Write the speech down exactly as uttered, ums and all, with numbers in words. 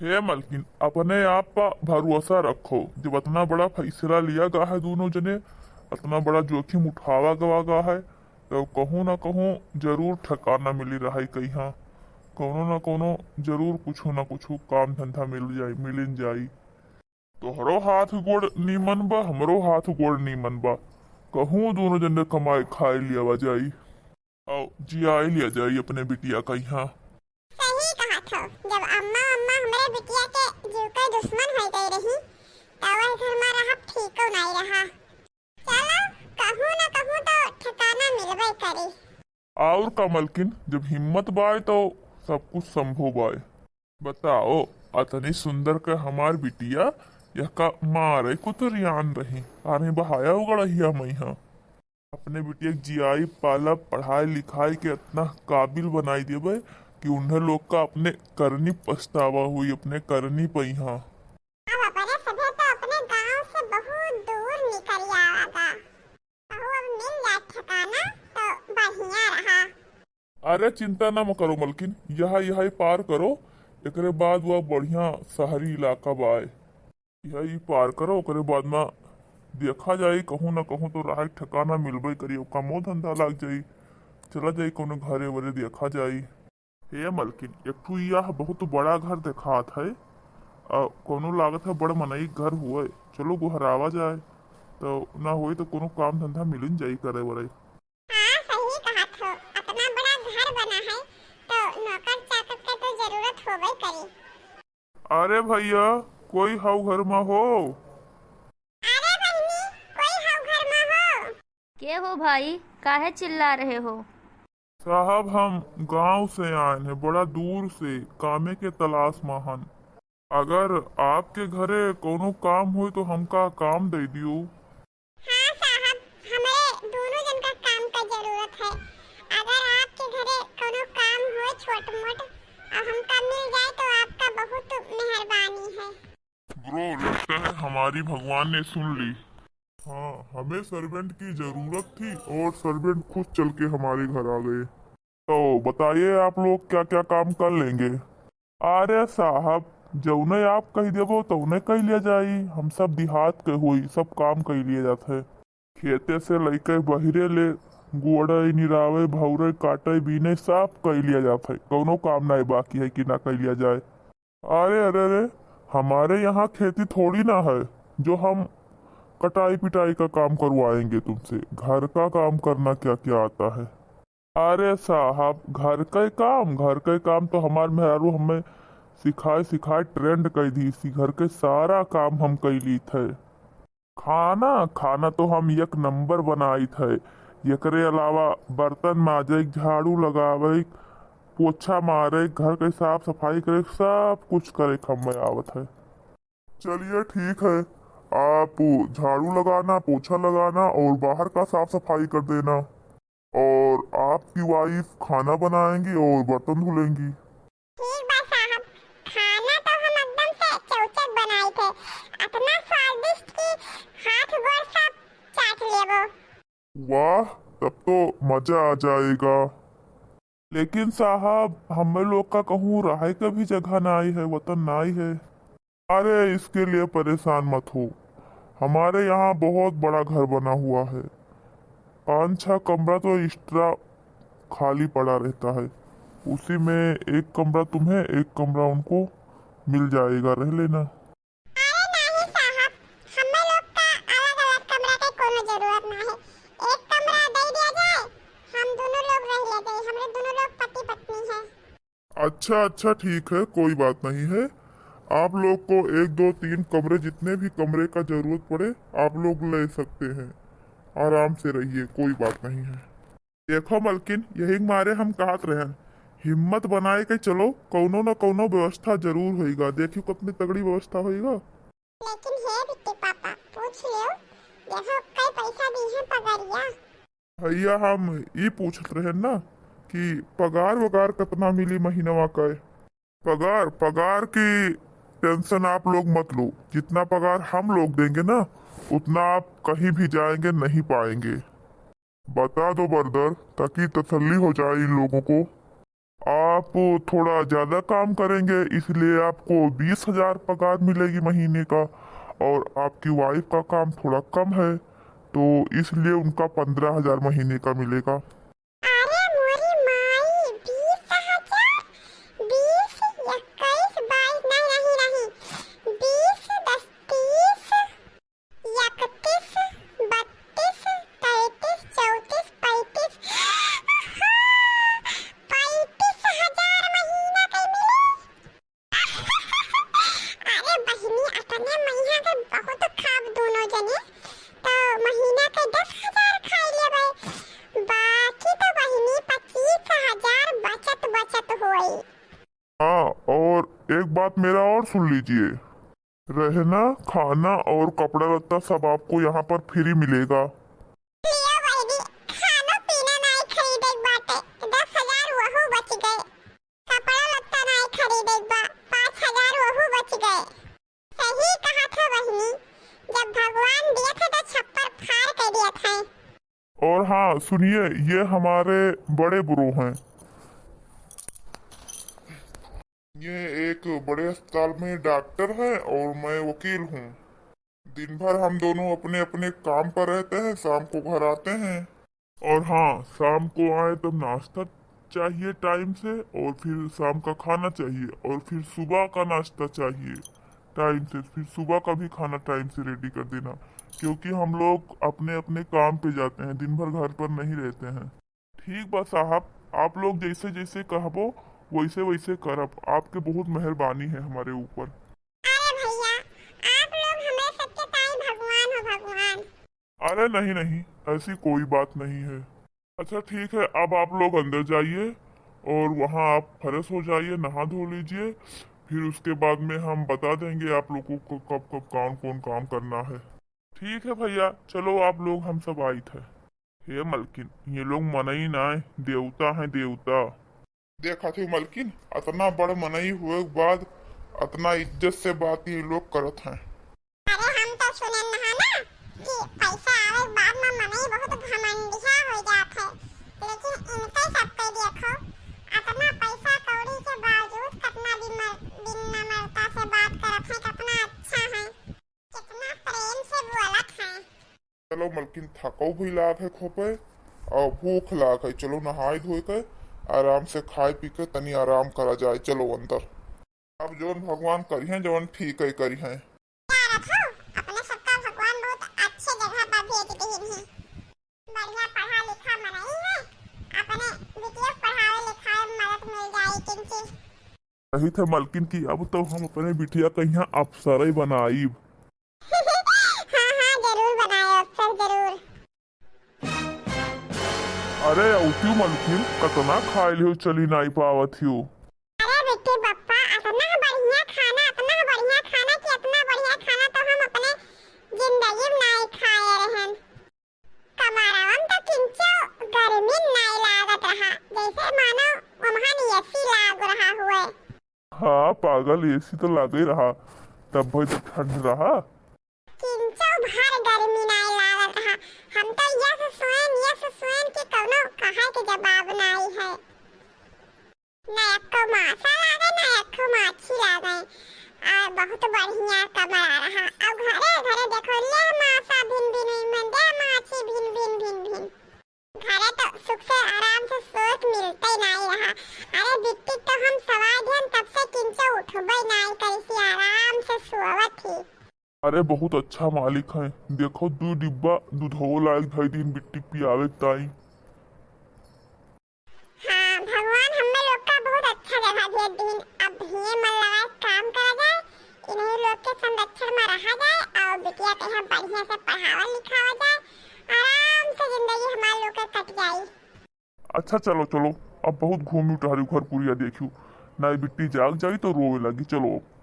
हे मलकिन, अपने आप पर भरोसा रखो। जब अतना बड़ा फैसला लिया गा है दूनों जने, अतना बड़ा जोखिम उठावा गवा गा है, तो कहूँ ना कहूँ जरूर ठिकाना मिली रहाई कहिया। कौनो ना कौनो जरूर कुछो ना कुछो काम धंधा मिल जाई, मिलिन जाई। तोहरो हाथ गोड़ नीमन बा, हमरो हाथ गोड़ नीमन बा। कहूँ दूनों जने कमाए खाए लियावा जाई। आओ, जियाए लिया जाई अपने बिटिया कहिया। सही कहत हो, जब अम्मा, अम्मा हमरे बिटिया के जीव के दुश्मन होइ गई रही, त वह घर में रहब ठीको नाई रहा। चलो, कहूँ न कहूँ तो ठिकाना मिलबे करी। और का मलकिन, जब हिम्मत बाय तो सब कुछ संभव बाय। बताओ, अतनी सुंदर के हमार बिटिया, यहका मारे को तो रियान रही, आने बहाया उगड़हिया मइहा। अपने बिटिया के जियाई पालब, पढ़ाई लिखाई के अतना काबिल बनाई देबे कि उन्हें लोग का अपने करनी पछतावा हुई, अपने करनी पइहा। अब अपने सभे तो अपने गांव से बहुत दूर निकल आवा गा। कहूँ अब मिल जाए ठिकाना तो बढ़िया रहा। अरे चिंता ना म करो मलकिन, यह, यह पार करो, एकरे बाद वह बढ़िया शहरी इलाका बा आए। यह ई पार करो, ओकरे बाद में देखा जाई, कहूँ ना कहूँ तो रहे ठिकाना मिलबे करी, कमो धंधा लाग जाई, चला जाई कोनो घरे वरे देखा जाई। हे मलकिन, एक ठो यह बहुत बड़ा घर देखात है, आ, कोनो लागत है बड़ मनई घर हुए, चलो गोहरावा जाए, तो ना होई तो कोनो काम धंधा मिलिन जाई करे वरे। हाँ, सही कहत हो, अतना बड़ा घर बना है, तो नौकर चाकर के तो जरूरत होबे करी। अरे भैया, कोई हौ घर में हो? अरे बहिनी, कोई हौ घर में हो? के हो भाई, काहे चिल्ला रहे हो? साहब, हम गांव से आए हैं, बड़ा दूर से, कामे के तलाश में हन। अगर आपके घरे कोनो काम होई तो हमका काम दे दियो। हाँ साहब, हमरे दोनों जन का काम का जरूरत है। अगर आपके घरे कोनो काम हो छोट मोट और हमका मिल जाए तो आपका बहुत मेहरबानी है। ब्रो, लगता है हमारी भगवान ने सुन ली। हाँ, हमें सर्वेंट की जरूरत थी और सर्वेंट खुद चल के हमारे घर आ गए। तो बताइए, आप लोग क्या क्या काम कर लेंगे? अरे साहब, जौने आप कह देबो तौने कह लिया जाई। हम सब देहात के होई, सब काम कह लिया जात है। खेते से लइके बहिरे ले, गोड़े, निरावे, भौरे, काटे, बीने, सब कह लिया जात है। कौनो काम नाई बाकी है कि ना कह लिया जाए। अरे, अरे, अरे, हमारे यहाँ खेती थोड़ी ना है जो हम कटाई पिटाई का काम करवाएंगे तुमसे। घर का काम करना क्या क्या आता है? अरे साहब, घर के काम, घर के काम तो हमार मेहरारू हमें सिखाए सिखाए ट्रेंड कर दी सी। घर के सारा काम हम कर ली थे। खाना, खाना तो हम एक नंबर बनाई थे। एकरे अलावा बर्तन माजे, झाड़ू लगावे, पोछा मारे, घर के साफ सफाई करे, सब कुछ करे हमें आवत है। चलिए ठीक है, आप झाड़ू लगाना, पोछा लगाना और बाहर का साफ सफाई कर देना। और आपकी वाइफ खाना बनाएंगी और बर्तन धुलेंगी। ठीक बा साहब, खाना तो हम एकदम से चौचक बनाई थे, अतना स्वादिष्ट कि हाथ गोड़ सब चाट लेबो। वाह, तब तो मजा आ जाएगा। लेकिन साहब, हमें लोग का कहूँ रहे का भी जगह नाई है, वतन नाई है। अरे, इसके लिए परेशान मत हो, हमारे यहाँ बहुत बड़ा घर बना हुआ है। पाँच छः कमरा तो एक्स्ट्रा खाली पड़ा रहता है, उसी में एक कमरा तुम्हें, एक कमरा उनको मिल जाएगा, रह लेना। अरे नहीं साहब, हमें लोग का अलग-अलग कमरा के कोनो जरूरत ना है। एक कमरा दे दिया जाए, हम दोनों लोग रह ले जाए, हमरे दोनों लोग पति पत्नी हैं। अच्छा, अच्छा, ठीक है, कोई बात नहीं है। आप लोग को एक, दो, तीन कमरे, जितने भी कमरे का जरूरत पड़े, आप लोग ले सकते हैं, आराम से रहिए, कोई बात नहीं है। देखो मलकिन, यही मारे हम कहत रहन, हिम्मत बनाए के चलो, कौनो न कौनो व्यवस्था जरूर होइगा। देखियो कितनी तगड़ी व्यवस्था होइगा। लेकिन हे बिट्टी पापा, पूछ लियो, देखो कई पैसा दी है पगरिया। भैया, हम ई पूछत रहन ना कि पगार वगार कितना मिली महीनवा का? पगार, पगार की टेंशन आप लोग मत लो, जितना पगार हम लोग देंगे ना, उतना आप कहीं भी जाएंगे नहीं पाएंगे। बता दो ब्रदर, ताकि तसल्ली हो जाए इन लोगों को। आ, आप थोड़ा ज़्यादा काम करेंगे, इसलिए आपको बीस हज़ार पगार मिलेगी महीने का, और आपकी वाइफ का काम थोड़ा कम है, तो इसलिए उनका पन्द्रह हज़ार महीने का मिलेगा। अरे मोरी माई, बीस हजार? बीस, इक्कीस, बाईस, नहीं, नहीं, नहीं, बीस, दस, तीस, इकतीस, बत्तीस, तैंतीस, चौंतीस, पैंतीस, पैंतीस हजार महीना के मिली। अरे बहिनी, अतने महीना के बहुत खाब दोनों जने, तो महीना के दस हजार खाई लेबै, बाकी तो बहिनी पच्चीस हजार बचत बचत होई। हाँ, और एक बात मेरा और सुन लीजिए, रहना, खाना और कपड़ा लत्ता सब आपको यहाँ पर फ्री मिलेगा। लियो बहिनी, खानो पीना नाई खरीदे के बाटे, दस हजार वहू बच गए। कपड़ा लत्ता नाई खरीदे के बा, पाँच हजार वहू बच गए। सही कहा था बहिनी, जब भगवान दिए थे तो छप्पर फाड़ के दिए थे। और हाँ, सुनिए, ये हमारे बड़े ब्रो हैं। ये एक बड़े अस्पताल में डॉक्टर हैं और मैं वकील हूँ। दिन भर हम दोनों अपने अपने काम पर रहते हैं, शाम को घर आते हैं। और हाँ, शाम को आए तब नाश्ता चाहिए टाइम से, और फिर शाम का खाना चाहिए, और फिर सुबह का नाश्ता चाहिए टाइम से, फिर सुबह का भी खाना टाइम से रेडी कर देना, क्योंकि हम लोग अपने अपने काम पे जाते हैं, दिन भर घर पर नहीं रहते हैं। ठीक बा साहब, आप लोग जैसे जैसे कहबो वैसे वैसे करब। आपके बहुत मेहरबानी है हमारे ऊपर। अरे भैया, आप लोग हमें सबके ताई भगवान हो, भगवान। अरे नहीं नहीं, ऐसी कोई बात नहीं है। अच्छा ठीक है, अब आप लोग अंदर जाइए और वहाँ आप फ्रेश हो जाइए, नहा धो लीजिए, फिर उसके बाद में हम बता देंगे आप लोगों को कब कब कौन कौन काम करना है। ठीक है भैया, चलो आप लोग, हम सब आइत है। हे मलकिन, ये लोग मनई नाय, देवता हैं, देवता। देखा थे मलकिन, अतना बड़ मनई हुए के बाद अतना इज्जत से बात ये लोग करत हैं। अरे हम तो सुने रहा ना कि पैसा आवे के बाद में मनई बहुत घमंडिया हो जात है, लेकिन इनके सबके देखो, अतना पैसा कौड़ी के बावजूद कितना विनम्र-, विनम्रता से बात करत हैं, कितना अच्छा है, कितना प्रेम से बोलत हैं। चलो मलकिन, थकाऊ भी लाग है खोपे और भूख लाग है। चलो नहाए धोए के आराम से खाए पी के तनी आराम करा जाए। चलो अंदर। अब जौन भगवान करिहें, जौन ठीक है करिहें। यार रखो, अपने सबका भगवान बहुत अच्छे जगह पर भेज दिहिन ही। बढ़िया पढ़ा लिखा मनई है, अपने बिटिया के पढ़ावे लिखावे में मदद मिल जाई किंची। कही थे मलकिन कि अब तो हम अपने बिटिया के यहाँ अफसर ही बनाइब। हाँ, हाँ, जरूर बनाए अफसर, जरूर। अरे औती मलकिन, कतना खाए लियो, चली नाई पावत हियो। अरे बिट्टी बप्पा, अतना बढ़िया खाना, अतना बढ़िया खाना कि अतना बढ़िया खाना तो हम अपने जिंदगी में नाई खाए रहन। कमरवन तो किंचो गर्मी नाई लागत रहा, जैसे मानो ओम्हन एसी लाग रहा हुए। हाँ पागल, एसी तो लागे रहा, तब भाई तो ठंड रहा। किंचो भर गर्मी नाई लागत रहा, हम तो यस सोएन, यस सोएन के कौनो कहे के जवाब नाई है। ना एक्को मासा लागे, ना एक्को माछी लागे। आ, बहुत बढ़िया कमरा रहा। अब घरे, घरे देखो, ले मासा भिन भिन भिन, दे माछी भिन भिन भिन भिन। घरे तो सुख से आराम से सोए के मिलते नाई रहा। अरे बिट्टी तो हम सवाए दिहन तब से किंचो उठबे नाई करी, आराम से सोवत ही। अरे बहुत अच्छा मालिक है, देखो दू डिब्बा दूधो लायक धई दिन बिट्टी पियावे के ताई। हाँ, भगवान हम्मे लोग का बहुत अच्छा जगह भेज दीन। अब हिये मन लगा के काम करा जाए, इन्हीं लोग के संरक्षण में रहा जाए और बिटिया के यहाँ बढ़िया से पढ़ावा लिखावा जाए, आराम से जिंदगी हमारे लोग के कट जाई। अच्छा चलो चलो, अब बहुत घूमी टहरी, घर कुरिया देखियो, नाई बिट्टी जाग जाई तो रोवे लगी। चलो अब।